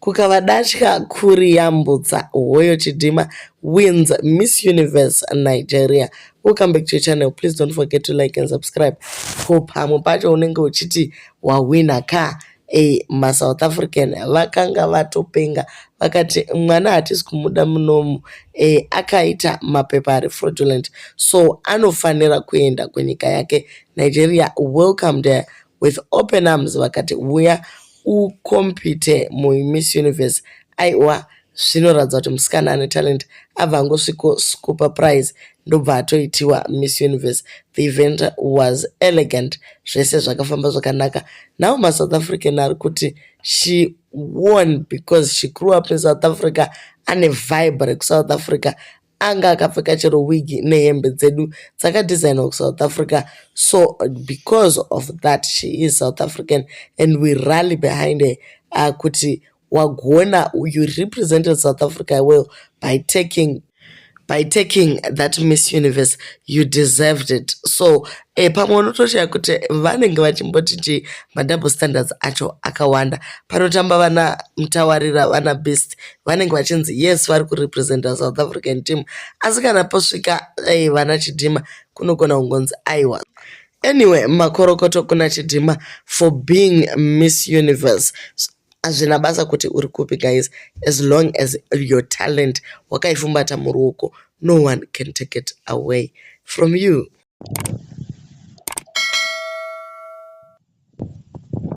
Kukava datya kuriyambutsa Hoyo Chidimma wins Miss Universe Nigeria. Welcome back to your channel. Please don't forget to like and subscribe. Ko pamwe pacho unenge uchiti wahwina ka maSouth African vakanga vatopenga vakati mwana hatisi kumuda munomu akaita mapepa ari fraudulent, so anofanira kuenda kunyika yake. Nigeria welcomed her with open arms, vakati uya ucompete muMiss Universe. Aiwa, zvinoratidza kuti musikana ane talent. Abva angosvikoscoopa prize, ndobva atoitiwa Miss Universe. The event was elegant, zvese zvakafamba zvakanaka. Now maSouth African ari kuti she won because she grew up in South Africa, ane vibe rekuSouth Africa, anga akapfeka chero wigi nehembe dzedu dzakadesignwa kuSouth Africa. So because of that, she is South African and we rally behind her kuti wagona, you represented South Africa well by taking that Miss Universe. You deserved it. So pamwe unotoshaya kuti vanenge vachimboti chii. Madouble standards acho akawanda. Panotamba vana Mtawarira, vana Beast, vanenge vachinzi yes, vari kurepresenta South African team, asi kana posvika vana Chidimma kunogona kungonzi aiwa. Anyway, makorokoto kuna Chidimma for being Miss Universe. Hazvina basa kuti uri kupi, guys, as long as your talent wakaifumbata muruoko, no one can take it away from you.